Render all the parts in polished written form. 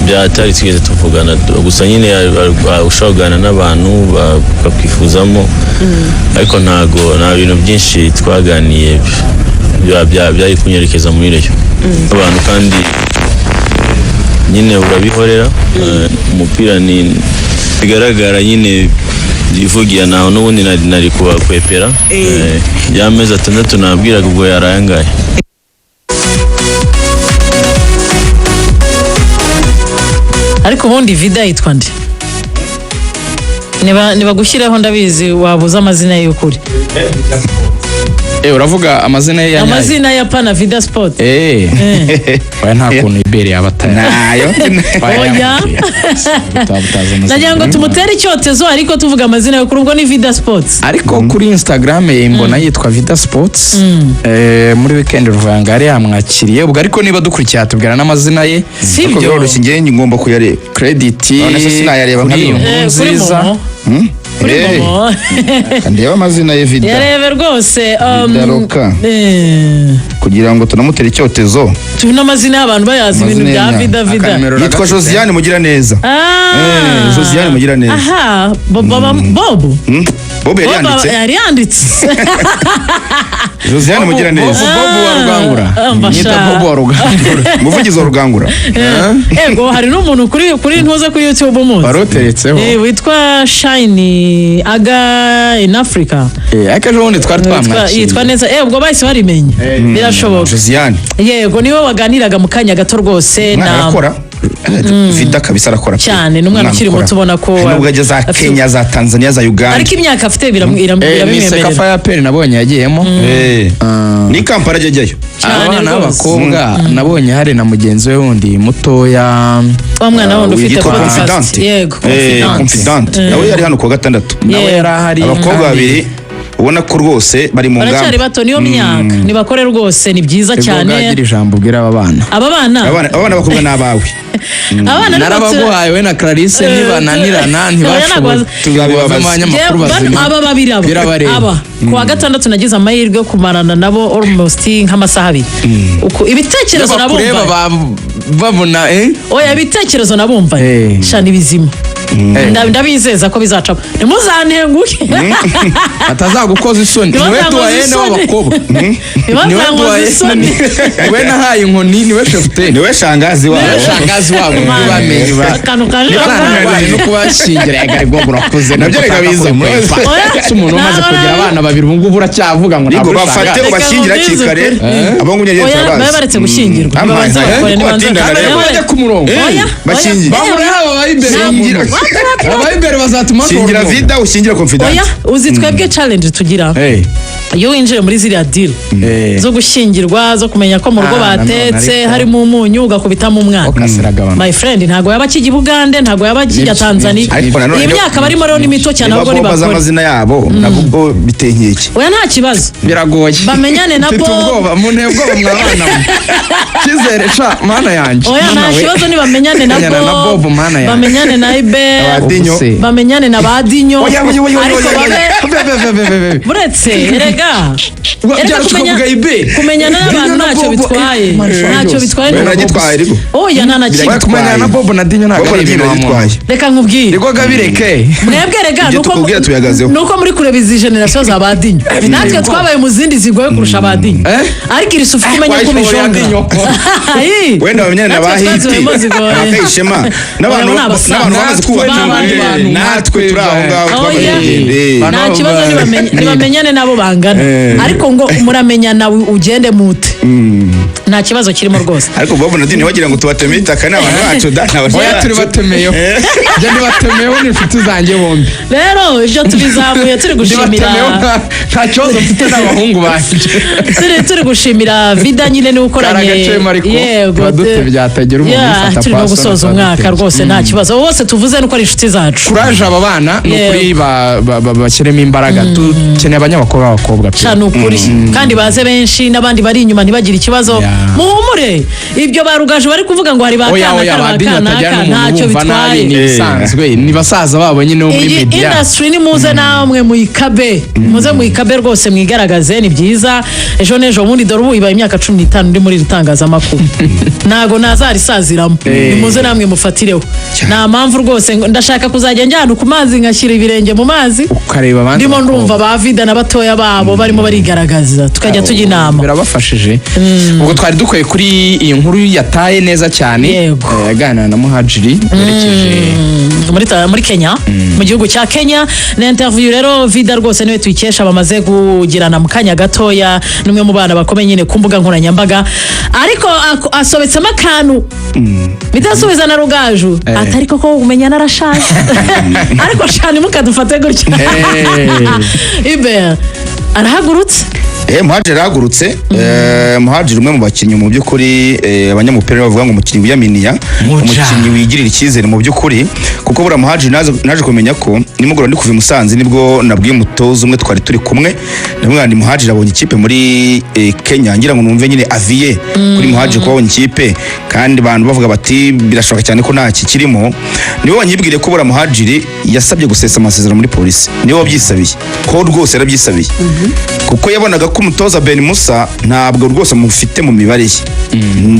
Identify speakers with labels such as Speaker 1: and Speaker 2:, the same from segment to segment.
Speaker 1: Byatari twigeze tuvugana gusa nyine ushobora kuganira n'abantu bakakwifuzamo, ariko ntago nta bintu byinshi twaganiye byari kunyerekeza muri Rayon. Abantu kandi nyine urabihorera. Umupira ni bigaragara nyine byivugira, naho n'ubundi nari kubakwepera. Y'amezi 6 nabwiraga ubwo yarayangaye.
Speaker 2: Ariko ubundi Vida yitwa nde? Niba gushyiraho ndabizi wabuze amazina ye y'ukuri.
Speaker 3: Uravuga amazina ye ya nyayo?
Speaker 2: Amazina ya Pana Vida Sport.
Speaker 3: Oya, nta kuntu ibere yaba atari
Speaker 4: Nayo.
Speaker 2: Oya. Nagira ngo tumutere icyotezo, ariko tuvuga amazina y'ukuri ubwo ni Vida Sports.
Speaker 3: Ariko kuri Instagram ye mbona yitwa Vida Sports. Muri weekend Ruvanga yari yamwakiriye ubwo, ariko niba dukurikiye atubwira n'amazina ye.
Speaker 2: Si
Speaker 4: Ariko
Speaker 2: byo?
Speaker 4: biroroshye, njyewe ngomba kuyareba.
Speaker 3: Credit
Speaker 4: None se sinayareba
Speaker 3: kuri iyi
Speaker 4: nkabibona?
Speaker 3: nkuru
Speaker 2: Kuri
Speaker 3: nziza.
Speaker 2: Momo. Kuri Momo.
Speaker 4: Ndeba amazina ye, Vida.
Speaker 2: Yarebe rwose.
Speaker 4: Vida Roka. Kugira ngo tunamutere icyotezo.
Speaker 2: Tubone amazina y'abantu bayazi ibintu
Speaker 4: Amazina
Speaker 2: bya
Speaker 4: ya
Speaker 2: Vida Vida.
Speaker 3: Akanimero
Speaker 4: Yitwa
Speaker 3: Uragafite?
Speaker 4: Josiane Mugiraneza. Josiane Mugiraneza.
Speaker 2: Aha, Bob Bob.
Speaker 4: Bob yari
Speaker 2: Bob
Speaker 4: yanditse.
Speaker 2: Yari yanditse.
Speaker 4: Josiane Mugiraneza.
Speaker 3: Bob wa Rugangura.
Speaker 2: Mbasha.
Speaker 3: Nyita Bob wa Rugangura.
Speaker 4: Umuvugizi wa Rugangura.
Speaker 2: Ego, hari n'umuntu kuri ntuza kuri YouTube umuzi.
Speaker 3: Wari uteretseho.
Speaker 2: Witwa Shine Aga in Africa.
Speaker 3: Ariko ejo bundi twari twamwakiriye.
Speaker 2: Yitwa neza. Ubwo bahise barimenye. Birashoboka.
Speaker 4: Josiane.
Speaker 2: Yego, niwe waganiraga mu kanya gato rwose.
Speaker 4: Umwana
Speaker 2: Na
Speaker 4: arakora. Vida kabisa arakora pe.
Speaker 2: Cyane, ni umwana ukiri
Speaker 4: ukora.
Speaker 2: muto ubona ko
Speaker 4: Hari nubwo ajya za Kenya, za Tanzania, za Uganda.
Speaker 2: Ariko imyaka afite
Speaker 3: Ni
Speaker 2: irabimwemerera.
Speaker 3: Sekafa ya Peri nabonye yagiyemo.
Speaker 4: Ni Kampala ajya ajyayo.
Speaker 2: Cyane
Speaker 3: Abana
Speaker 2: rwose.
Speaker 3: b'abakobwa nabonye hari na mugenzi we wundi mutoya.
Speaker 2: Wa mwana wundi ufite
Speaker 4: Yitwa
Speaker 2: podcast.
Speaker 4: Confidante.
Speaker 2: Yego, Confidante.
Speaker 4: Confidante nawe yari hano kuwa gatandatu.
Speaker 3: Nawe
Speaker 2: Yego.
Speaker 3: yari ahari.
Speaker 4: Abakobwa
Speaker 3: Kandi
Speaker 4: babiri ubona ko rwose bari mu
Speaker 2: Baracyari
Speaker 4: ngamba.
Speaker 2: bato, niyo myaka nibakore rwose, ni byiza
Speaker 3: Ubwo
Speaker 2: cyane.
Speaker 3: bwagira ijambo ubwira aba bana.
Speaker 2: Aba bana.
Speaker 4: Abana b'abakobwa ni abawe.
Speaker 2: Abana ariko
Speaker 3: Narabaguhaye we na Clarisse, nibananirana
Speaker 2: Oya,
Speaker 3: ntibashobore
Speaker 2: ntabwo
Speaker 4: Tuzabibabaza.
Speaker 3: bavemo abanyamakuru
Speaker 2: Njyewe,
Speaker 3: bazima.
Speaker 2: aba babiri aba
Speaker 3: Birabareba.
Speaker 2: Aba kuwa gatandatu nagize amahirwe yo kumarana nabo almost nk'amasaha 2. Ibitekerezo
Speaker 3: Iyo bakureba
Speaker 2: nabumva
Speaker 3: babona
Speaker 2: Oya, ibitekerezo nabumva sha ni bizima. Ndabizeza ko bizacamo, ntimuzantenguke.
Speaker 3: Atazagukoza isoni, niwe
Speaker 2: Ntibazamuze
Speaker 3: duwayene
Speaker 2: isoni.
Speaker 3: w'abakobwa, niwe
Speaker 2: Ntibazamuze
Speaker 3: duwayene,
Speaker 2: isoni.
Speaker 3: niwe nahaye inkoni, niwe chefuteni.
Speaker 4: Niwe shangazi wabo.
Speaker 3: Niwe shangazi wabo, ntibamenye
Speaker 2: Akantu kaje.
Speaker 3: Niba no kubashingira yagari bwo murakuze.
Speaker 4: Nabyo reka biza.
Speaker 2: Oya.
Speaker 3: Se umuntu umaze
Speaker 2: Ntabwo
Speaker 3: kugira abana babiri ubu ngubu uracyavuga ngo
Speaker 4: Nigo
Speaker 3: ntabwo
Speaker 4: bafate
Speaker 3: shangazi?
Speaker 4: ubashyingira hakiri kare.
Speaker 2: Reka
Speaker 4: Abahungu nyine
Speaker 2: Oya,
Speaker 4: turabazi.
Speaker 2: babe baretse gushyingirwa.
Speaker 4: Amazi.
Speaker 2: Nibanze bakore,
Speaker 4: Kuko
Speaker 2: nibanze
Speaker 4: batinda
Speaker 2: bakore.
Speaker 4: rero.
Speaker 3: Bajya ku murongo.
Speaker 2: Oya,
Speaker 4: Bashyingira.
Speaker 2: oya.
Speaker 3: Bahura haba abayimbere.
Speaker 4: Shingira.
Speaker 3: Abayimbere bazatuma
Speaker 4: Shingira Vida, ushyingira Confidante.
Speaker 2: Oya, uzi twebwe challenge tugira iyo winjiye muri ziriya deal zo gushyingirwa, zo kumenya ko mu rugo
Speaker 3: Ah, nanone
Speaker 2: batetse
Speaker 3: ariko-
Speaker 2: harimo umunyu ugakubitamo umwana,
Speaker 3: Okasiragabana.
Speaker 2: my friend, ntabwo yaba akijya i Bugande, ntabwo yaba akijya
Speaker 3: Nibyo,
Speaker 2: Tanzania.
Speaker 3: nibyo.
Speaker 4: Ariko nanone
Speaker 2: Iyi myaka barimo rero ni mito cyane,
Speaker 4: niba
Speaker 2: ahubwo
Speaker 4: bomba
Speaker 2: nibakore.
Speaker 4: z'amazina yabo nabwo ubwo biteye inkeke.
Speaker 2: Oya, nta kibazo.
Speaker 3: Biragoye.
Speaker 2: Bamenyane na
Speaker 3: Mfite
Speaker 2: Bob.
Speaker 3: ubwoba, munteye ubwoba mwabana mwe. Cyizere sha mana yanjye.
Speaker 2: Oya,
Speaker 3: Mana
Speaker 2: nta
Speaker 3: we.
Speaker 2: kibazo, nibamenyane na
Speaker 3: Menyana na
Speaker 2: Bob,
Speaker 3: Bob, mana yanjye.
Speaker 2: bamenyane na Ibe,
Speaker 4: Abadinyo.
Speaker 3: Ubuse.
Speaker 2: bamenyane na Badinyo.
Speaker 4: Oya, oya, oya, oya,
Speaker 2: Ariko
Speaker 4: oya, oya.
Speaker 2: babe
Speaker 3: Be, be, be, be, be, be.
Speaker 2: buretse erega
Speaker 3: Wa-
Speaker 2: erega
Speaker 3: byarusha kuvuga Ibe.
Speaker 2: kumenyana n'abantu
Speaker 3: Dinyo na
Speaker 2: ntacyo
Speaker 3: Bob,
Speaker 2: bitwaye.
Speaker 3: man,
Speaker 2: Ntacyo bitwaye.
Speaker 4: Oya, biragitwaye ariko.
Speaker 2: Oya, nta na kimwe.
Speaker 3: Oya, kumenyana na Bob na Dinyo ntabwo
Speaker 4: Bob
Speaker 3: ari
Speaker 4: na Dinyo
Speaker 3: ibintu wamuntu.
Speaker 4: biragitwaye.
Speaker 2: Reka nkubwire.
Speaker 3: Rigoga bireke.
Speaker 2: Mwebwe rega
Speaker 4: Ibyo tukubwira tubihagazeho.
Speaker 2: nuko muri kureba izi generasiyo za Badinyo, natwe twabaye mu zindi zigoye kurusha Badinyo, ariko iri sufu kumenya ko
Speaker 3: Wayishobora
Speaker 2: ubishonga
Speaker 3: Dinyo.
Speaker 2: Ayi.
Speaker 4: Wenda bamenyane na
Speaker 2: Natwe
Speaker 4: ba Hiti,
Speaker 2: twazibayemo zigoye.
Speaker 4: ba Kayishema n'abantu
Speaker 2: Oya, bo ni abasaza.
Speaker 4: n'abantu bamaze kubaka
Speaker 2: Ba bandi bantu.
Speaker 4: Natwe turi aho ngaho twamaze
Speaker 2: Oya.
Speaker 4: kugenda.
Speaker 2: Nta kibazo, nibamenyane nabo bangana, ariko ngo muramenyana ugende mute, nta kibazo kirimo rwose.
Speaker 4: Ariko Bob na Dini wagira ngo tubateme itaka, ni abantu bacu da, ni abantu
Speaker 3: Oya,
Speaker 4: bacu.
Speaker 3: turi batemeyeho. Njye ndibatemeyeho, ni inshuti zanjye bombi.
Speaker 2: Rero ibyo tubizamuye turi gushimira
Speaker 3: Ndibatemeyeho, nta kibazo mfite n'abahungu banjye.
Speaker 2: Turi gushimira Vida nyine niwe ukoranye.
Speaker 3: Kari agacemo ariko,
Speaker 2: Yego,
Speaker 3: tuba dutebye, hatagira umuntu
Speaker 2: Yeah,
Speaker 3: ufata
Speaker 2: turimo
Speaker 3: personal,
Speaker 2: gusoza
Speaker 3: tuba
Speaker 2: umwaka
Speaker 3: dutebye.
Speaker 2: rwose, nta kibazo. Abo bose tuvuze nuko ari inshuti zacu.
Speaker 3: Kuraje aba bana ni
Speaker 2: Yego.
Speaker 3: ukuri, bashyiremo imbaraga. imbaraga. Dukeneye abanyamakuru b'abakobwa pe.
Speaker 2: Sha, ni ukuri, kandi baze benshi, n'abandi bari inyuma ntibagire ikibazo. Muhumure, ibyo ba Rugaju bari kuvuga ngo hari ba
Speaker 3: Oya,
Speaker 2: kana
Speaker 3: oya,
Speaker 2: kara ba
Speaker 3: badini batagira
Speaker 2: kanaka,
Speaker 3: n'umuntu
Speaker 2: ntacyo
Speaker 3: bumva nabi,
Speaker 2: bitwaye.
Speaker 3: ni ibisanzwe, ni basaza babo nyine bo muri
Speaker 2: Iyi
Speaker 3: media.
Speaker 2: industry, ni muze namwe muyikabe, muze muyikabe rwose, mwigaragaze, ni byiza. Ejo n'ejo bundi, dore ubu ibaye imyaka 15 ndi muri iri tangazamakuru, ntago nazarisaziramo. Ni muze namwe mufatireho, nta mpamvu rwose ndashaka kuzajya njyana ku mazi, ngashyira ibirenge mu mazi,
Speaker 3: ukareba abandi
Speaker 2: ndimo
Speaker 3: bakobwa.
Speaker 2: ndumva ba Vida na batoya babo barimo barigaragaza, tukajya tujya inama.
Speaker 3: Birabafashije. Ubwo twari dukwiye kuri iyi nkuru yataye neza cyane.
Speaker 2: Yego.
Speaker 3: Aganira na Muhajiri werekeje
Speaker 2: muri Kenya, mu gihugu cya Kenya. Ni interview rero Vida rwose niwe tuyikesha, bamaze kugirana mu kanya gatoya, n'umwe mu bana bakomeye nyine ku mbuga nkoranyambaga, ariko asobetsemo akantu bidasubiza na Rugaju, atari koko umenya narashaje, ariko shani mukadufate gutya. Ibe arahagurutse.
Speaker 4: Muhajiri arahagurutse. Muhajiri umwe mu bakinnyi mu by'ukuri, abanyamupira bavuga ngo umukinnyi wiyaminiya,
Speaker 3: Muja.
Speaker 4: umukinnyi wigirira icyizere mu by'ukuri, kuko buriya Muhajiri naje kumenya ko nimugoroba ndi kuva i Musanze nibwo nabwiye umutoza umwe twari turi kumwe, ndamubwira nti Muhajiri abonye ikipe muri Kenya, ngira ngo numve nyine aviye kuri Muhajiri kuba abonye ikipe, kandi abantu bavuga bati birashoboka cyane ko nta kikirimo. Niwe wanyibwiriye ko buriya Muhajiri yasabye gusesa amasezerano muri polisi, niwe wabyisabiye, ko rwose yarabyisabiye, kuko yabonaga ko umutoza Ben Musa ntabwo rwose amufite mu mibare ye,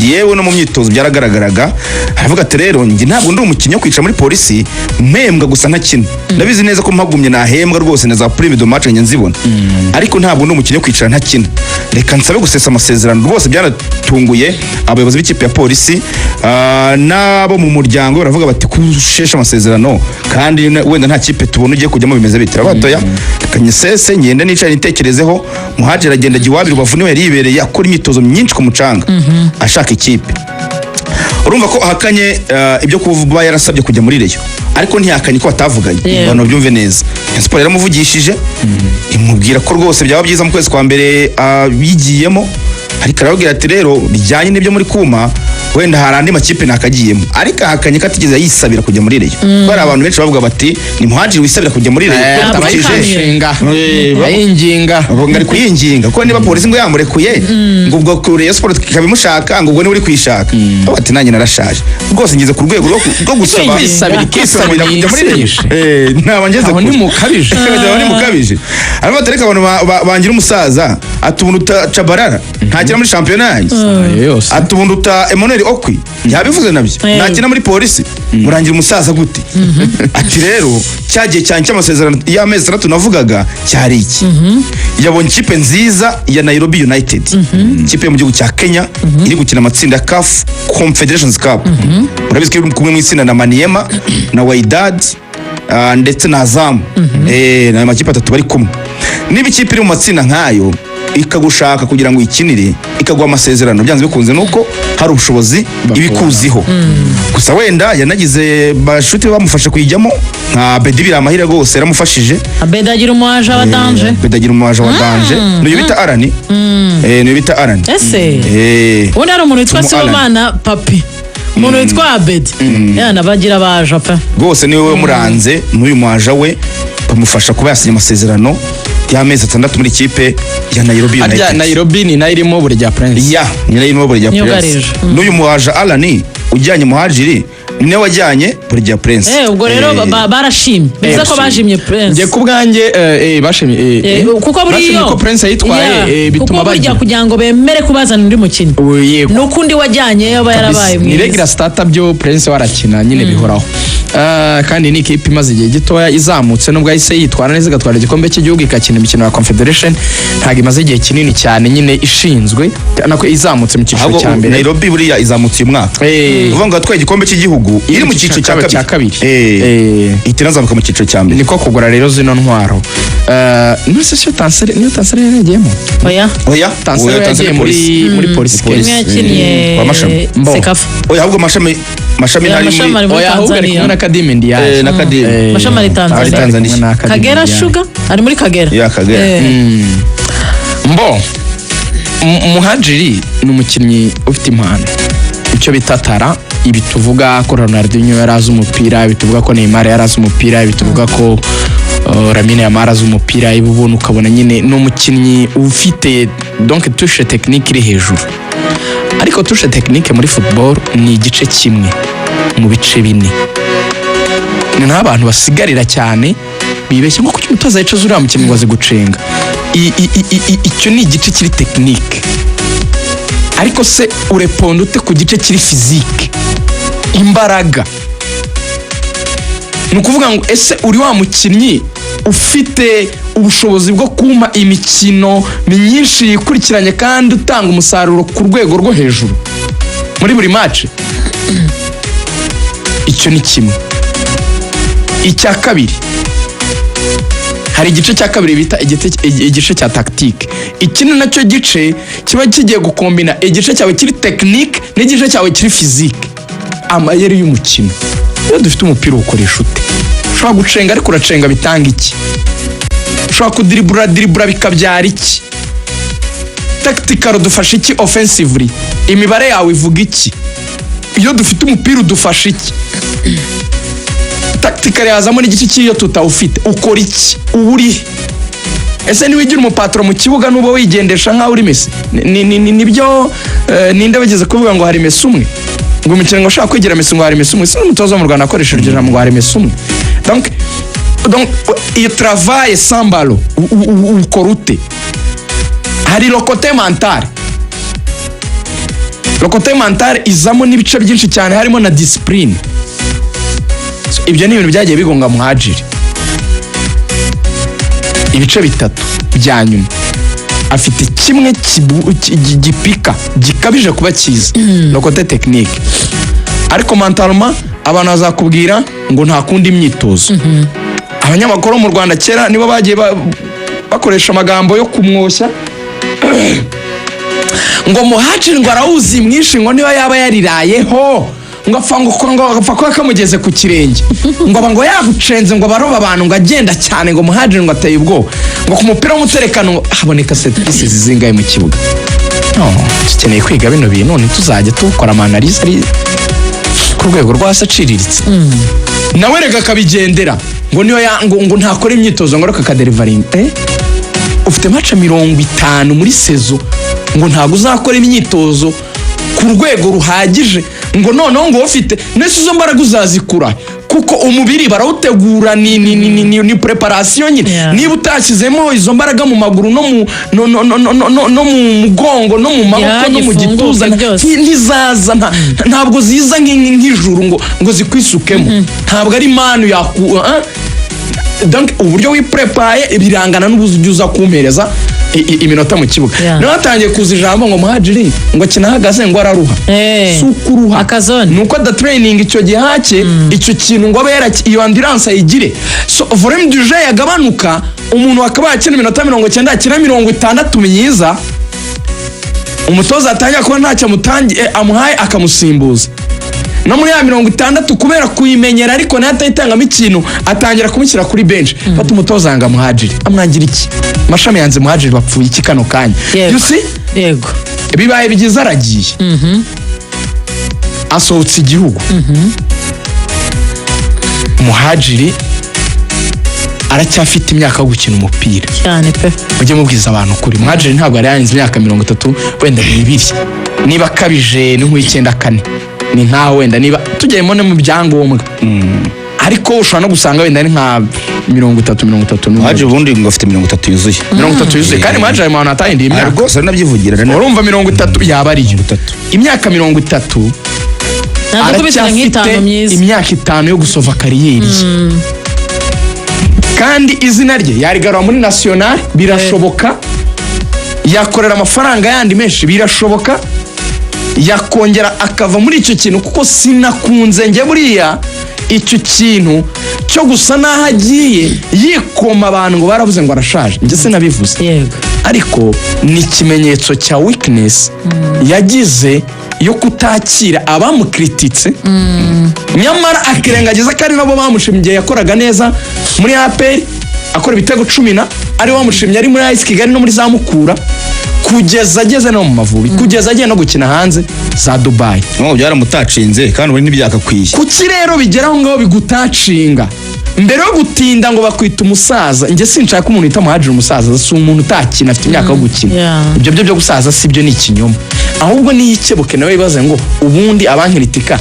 Speaker 4: yewe no mu myitozo byaragaragaraga. Aravuga ati rero njye ntabwo ndi umukinnyi wo kwicara muri polisi mpembwa gusa ntakina, ndabizi neza ko mpagumye nahembwa rwose na za prime de match njye nzibona, ariko ntabwo ndi umukinnyi wo kwicara ntakina, reka nsabe gusesa amasezerano. Rwose byanatunguye abayobozi b'ikipe ya polisi, n'abo mu muryango, baravuga bati kushesha amasezerano kandi wenda nta kipe tubona ugiye kujyamo, bimeze bite? Batoya, reka nyisese ngende nicare nitekerezeho. Muhajiri agenda ajya iwabo i Rubavu, niwe yari yibereye akora imyitozo myinshi ku mucanga ashaka ikipe. Urumva ko ahakanye ibyo kuba yarasabye kujya muri Rayon, ariko ntihakanye ko batavuganye. Abantu babyumve neza, Rayon Sports yaramuvugishije, imubwira ko rwose byaba byiza mu kwezi kwa mbere yigiyemo, ariko arababwira ati rero bijyanye n'ibyo muri kuma wenda hari andi makipe nakagiyemo, ariko ahakanye ko atigeze yisabira kujya muri Rayon. Kuko hari abantu benshi bavuga bati ni Muhajiri wisabira kujya muri Rayon
Speaker 2: Ntabwo
Speaker 3: inshinga ayinginga.
Speaker 4: Ngo ari kuyinginga, kuko niba polisi ngo yamurekuye, ngo ubwo ku Rayon Sports ikaba imushaka, ngo ubwo niwe uri kuyishaka. Avuga ati nanjye narashaje rwose, ngeze ku rwego rwo gusaba
Speaker 3: kwisabira ikipe
Speaker 4: kwisabira kujya muri Rayon.
Speaker 3: yisinyishe.
Speaker 4: Naba ngeze
Speaker 3: Aho
Speaker 4: kure.
Speaker 3: ni mukabije.
Speaker 4: Aho ni mukabije. Aravuga ati ariko abantu bangira umusaza, ati ubu nduta Chabarara ntakina muri shampiyona yanjye,
Speaker 3: Ayo yose.
Speaker 4: ati ubu nduta Emmanuel Okwi, yabivuze nabyo, ntakina muri polisi, murangira umusaza gute? Ati rero cya gihe cyanjye cy'amasezerano y'amezi 6 navugaga cyari iki. Yabonye ikipe nziza ya Nairobi United, ikipe yo mu gihugu cya Kenya iri gukina amatsinda ya CAF Confederations Cup. Murabizi ko iri kumwe mu itsinda na Maniema na Wydad, ndetse na Azam. Ni ayo makipe atatu bari kumwe. Niba ikipe iri mu matsinda nk'ayo ikagushaka kugira ngo uyikinire, ikaguha amasezerano, byanze bikunze nuko hari ubushobozi ibikuziho. Gusa wenda yanagize bashuti bamufasha kuyijyamo nka Bedi Biramahire, rwose yaramufashije.
Speaker 2: Abedi agira umuwaje wa danger.
Speaker 4: Bedi agira umuwaje wa danger, niyo bita Arani, niyo bita Arani.
Speaker 2: Ese ubundi hari umuntu witwa
Speaker 4: Tumu Alan.
Speaker 2: Sibomana Papi, umuntu witwa Abedi, yana bagira baje pe.
Speaker 4: Rwose niwe wamuranze n'uyu mwaja we, bamufasha kuba yasinya amasezerano y'amezi 6 muri ikipe ya Nairobi
Speaker 3: Harya
Speaker 4: United.
Speaker 3: Nairobi ni nayo irimo Burya Prince?
Speaker 4: Ya, ni nayo irimo Burya Prince.
Speaker 2: Myugarije.
Speaker 4: N'uyu muwaja Alani ujyanye Muhajiri ni nawe wajyanye Burya Prince.
Speaker 2: Ubwo rero barashimye, bivuze ko bashimye Prince.
Speaker 3: Njye ku bwanjye bashimye
Speaker 2: Kuko
Speaker 3: bashimye
Speaker 2: buriya
Speaker 3: ko Prince yitwaye,
Speaker 2: Yeah,
Speaker 3: bituma
Speaker 2: kuko burya
Speaker 3: bagira
Speaker 2: kugira ngo bemere kubazana undi mukinnyi
Speaker 3: Ubu yego.
Speaker 2: ni uko undi wajyanye yaba yarabaye
Speaker 3: Ni
Speaker 2: mwiza.
Speaker 3: regular starter byo, Prince warakina nyine bihoraho. Kandi ni ikipe imaze igihe gitoya izamutse, nubwo yahise yitwara neza igatwara igikombe cy'igihugu, ikakina imikino ya Confederation, ntabwo imaze igihe kinini cyane nyine ishinzwe, nako izamutse mu cyiciro
Speaker 4: Ahubwo
Speaker 3: cya mbere.
Speaker 4: Nairobi buriya izamutse uyu mwaka. Uvuga ngo yatwaye igikombe cy'igihugu iri mu cyiciro cya kabiri.
Speaker 3: Cya kabiri.
Speaker 4: Ihita inazamuka mu cyiciro cya mbere.
Speaker 3: Niko kugura rero zino ntwaro. None se siyo Tansere, niyo Tansere yari yagiyemo?
Speaker 2: Oya.
Speaker 4: Oya.
Speaker 3: Tansere
Speaker 4: Oya,
Speaker 3: yagiye
Speaker 4: Tanzania
Speaker 3: muri
Speaker 4: Polisi.
Speaker 3: muri polisi.
Speaker 4: Polisi.
Speaker 2: Imwe yakiniye
Speaker 4: Kwa Mashami.
Speaker 3: Mbo.
Speaker 2: Sekafa.
Speaker 4: Oya, ahubwo Mashami
Speaker 2: Yeah,
Speaker 4: ntari
Speaker 2: Mashami
Speaker 4: muri
Speaker 2: ari muri
Speaker 3: Oya, ahubwo ari
Speaker 2: Tanzania.
Speaker 3: kumwe na Kadimi Ndiaye.
Speaker 4: Na Kadimi.
Speaker 2: Mashami ari Tanzania.
Speaker 4: Ari Tanzania.
Speaker 3: Kumwe na Kadimi
Speaker 2: Kagera
Speaker 3: Ndiaye.
Speaker 2: Sugar ari muri Kagera.
Speaker 4: Ya, Kagera.
Speaker 3: Mbo Muhajiri ni umukinnyi ufite impano, icyo bita talent. Ibi tuvuga ko Ronaldinho yari azi umupira, ibi tuvuga ko Neymar yari azi umupira, ibi tuvuga ko Lamine Yamal azi umupira, iba ubona ukabona nyine ni umukinnyi ufite donc touche technique iri hejuru. Ariko touche technique muri football ni igice kimwe mu bice bine. Ni naho abantu basigarira cyane, bibeshya ngo kuki umutoza yicaza uriya mukinnyi ngo azi gucenga. Icyo ni igice kiri technique, ariko se ureponda ute ku gice kiri physique, imbaraga? Ni ukuvuga ngo ese uri wa mukinnyi ufite ubushobozi bwo kumpa imikino myinshi yikurikiranye kandi utanga umusaruro ku rwego rwo hejuru muri buri match? Icyo ni kimwe. Icya kabiri, hari igice cya kabiri bita igice cya tactique. Iki ni nacyo gice kiba kigiye gukombina igice cyawe kiri technique n'igice cyawe kiri physique, amayeri y'umukino. Iyo dufite umupira uwukoresha ute? Ushobora gucenga, ariko uracenga bitanga iki? Ushobora kudiribura, diribura bikabyara iki? Tactical udufasha iki? Offensively imibare yawe ivuga iki? Iyo dufite umupira udufasha iki? Tactical yazamo n'igice cy'iyo tutawufite ukora iki? Uba uri he? Ese niwigira umupatro mu kibuga nuba wigendesha nk'aho uri Messi? Nibyo, ninde bageze kuvuga ngo hari Messi umwe, ngo umukinnyi ngo ushaka kwigira Messi, ngo hari Messi umwe? Si n'umutoza wo mu Rwanda akoresha iryo jambo ngo hari Messi umwe. Donc iyo travail sans ballon ukora ute? Hari le côté mental. Le côté mental izamo n'ibice byinshi cyane, harimo na discipline. So, ibyo ni ibintu byagiye bigonga Muhajiri. Ibice bitatu bya nyuma afite kimwe gipika gikabije kuba cyiza, le côté technique, ariko mentalement abantu bazakubwira ngo nta kundi imyitozo. Abanyamakuru mu Rwanda kera nibo bagiye bakoresha amagambo yo kumwoshya ngo Muhajiri ngo arawuzi mwinshi, ngo niba yaba yarirayeho, ngo apfa ngo apfa kuba kamugeze ku kirenge, ngo aba ngo yagucenze, ngo baroba abantu, ngo agenda cyane, ngo Muhajiri ngo ateye ubwoba, ngo ku mupira w'umuterekano ngo haboneka set pieces zingahe mu kibuga. No, dukeneye kwiga bino bintu, ntituzajya tukora ama analyse ari ku rwego rwo hasi aciriritse. Nawe reka akabigendera ngo niyo ngo ntakora imyitozo, ngo reka akadeliveringa. Ufite match 50 muri saison, ngo ntabwo uzakora imyitozo ku rwego ruhagije, ngo noneho ngo ufite nese izo mbaraga uzazikura? Kuko umubiri barawutegura, ni préparation nyine. Niba utashyizemo izo mbaraga mu maguru no mu no no no no no no no mu mugongo no mu maboko no mu
Speaker 2: gifunguke
Speaker 3: gituza,
Speaker 2: byose.
Speaker 3: ntizaza, ntabwo ziza nk'ijuru ngo zikwisukemo. Ntabwo ari manu yaku, ah? Donc uburyo wiprepaye birangana n'uburyo uza kumpereza iminota mu kibuga. Niba hatangiye kuza ijambo ngo Muhajiri ngo akina ahagaze, ngo araruha, si ukuruha,
Speaker 2: Akazone.
Speaker 3: ni uko adatraining icyo gihe hake icyo kintu ngo abe iyo endurance ayigire. So volume du jeu yagabanuka, umuntu akaba yakina iminota 90, yakina 60 myiza, umutoza atangira kuba ntacyo amuhaye, akamusimbuza no muri ya 60 kubera kuyimenyera, ariko nayo atayitangamo ikintu, atangira kumushyira kuri bench. Fata umutoza yanga Muhajiri, amwangira iki? Mashami yanze Muhajiri, bapfuye iki kano kanya? You see?
Speaker 2: Yego.
Speaker 3: Bibaye byiza aragiye, asohotse igihugu. Muhajiri aracyafite imyaka yo gukina umupira.
Speaker 2: Cyane pe.
Speaker 3: Mujye mubwiza abantu ukuri, Muhajiri ntabwo yari yarenze imyaka 30, wenda n'ibiri niba akabije ni nk'uw'icyenda kane, ni nkaho wenda niba tugiyemo no mu byangombwa, ariko ushobora no gusanga wenda ari nka 30, 31.
Speaker 4: Muhajiri ubundi ngo afite 30 yuzuye.
Speaker 3: 30 yuzuye, kandi Muhajiri ari mu bantu batahinduye
Speaker 4: Ah,
Speaker 3: imyaka.
Speaker 4: Rwose aranabyivugira.
Speaker 3: Urumva 30 yaba ariyo.
Speaker 4: 30.
Speaker 3: Imyaka 30,
Speaker 2: Ntabwo kubitira
Speaker 3: aracyafite
Speaker 2: nk'itanu myiza.
Speaker 3: imyaka 5 yo gusova carrière ye, kandi izina rye yarigarura muri national birashoboka, yakorera amafaranga yandi menshi birashoboka, yakongera akava muri icyo kintu, kuko sinakunze njye buriya icyo kintu cyo gusa n'aho agiye yikoma abantu ngo baravuze ngo arashaje. Njye sinabivuze, ariko ni ikimenyetso cya weakness yagize yo kutakira abamukirititse, nyamara akirengagiza ko ari nabo bamushimye igihe yakoraga neza muri APR akora ibitego 10, na ari bamushimye ari muri AS Kigali no muri za Mukura, kugeza ageze no mu Mavubi, kugeza agiye no gukina hanze za Dubai.
Speaker 4: No, byaramutacinze kandi ubundi ntibyakakwiye.
Speaker 3: Kuki rero bigera aho ngaho bigutacinga? Mbere yo gutinda ngo bakwita umusaza, njye sinshaka umuntu wita Muhajiri umusaza. Si umuntu utakina, afite imyaka yo gukina. Ibyo byo gusaza si byo, ni ikinyoma. Ahubwo niyikebuke nawe wibaze ngo ubundi abankiritika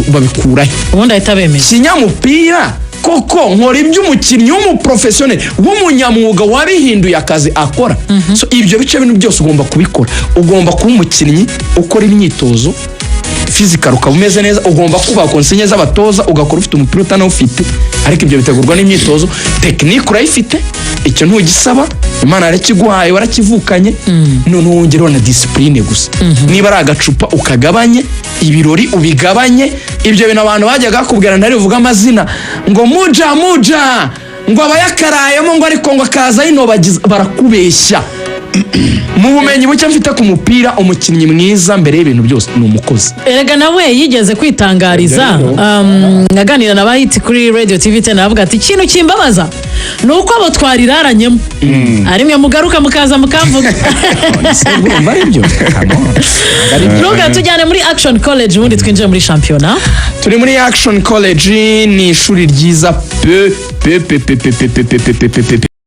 Speaker 3: babikurahe?
Speaker 2: Ubundi ahita abemeza.
Speaker 3: Kinyamupira koko nkora iby'umukinnyi w'umuprofesiyoneri, w'umunyamwuga, wabihinduye akazi akora. So ibyo bice bintu byose ugomba kubikora. Ugomba kuba umukinnyi ukora imyitozo physical, ukaba umeze neza. Ugomba kubaha consigne z'abatoza, ugakora ufite umupira, utanawufite, ariko ibyo bitegurwa n'imyitozo. Technique urayifite, icyo ntugisaba, Imana yarakiguhaye, warakivukanye. Noneho wongereho na discipline gusa. Niba ari agacupa ukagabanye, ibirori ubigabanye. Ibyo bintu abantu bajyaga bakubwira, ntari buvuge amazina, ngo muja muja, ngo abayakarayemo, ngo ariko ngo akaza yinobagiza, barakubeshya. Mu bumenyi buke mfite ku mupira, umukinnyi mwiza mbere y'ibintu byose ni umukozi.
Speaker 2: Erega nawe yigeze kwitangariza, aganira na Bahiti kuri Radio TV 10, aravuga ati: "Ikintu kimbabaza ni uko abo twariraranyemo ari mwe mugaruka mukaza mukamvuga."
Speaker 3: Urumva ari byo? Come on. Ntabwo ari byo.
Speaker 2: Ruga, tujyane muri Action College, ubundi twinjire muri shampiyona.
Speaker 3: Turi muri Action College, ni ishuri ryiza pe pe pe pe pe pe pe pe pe pe pe.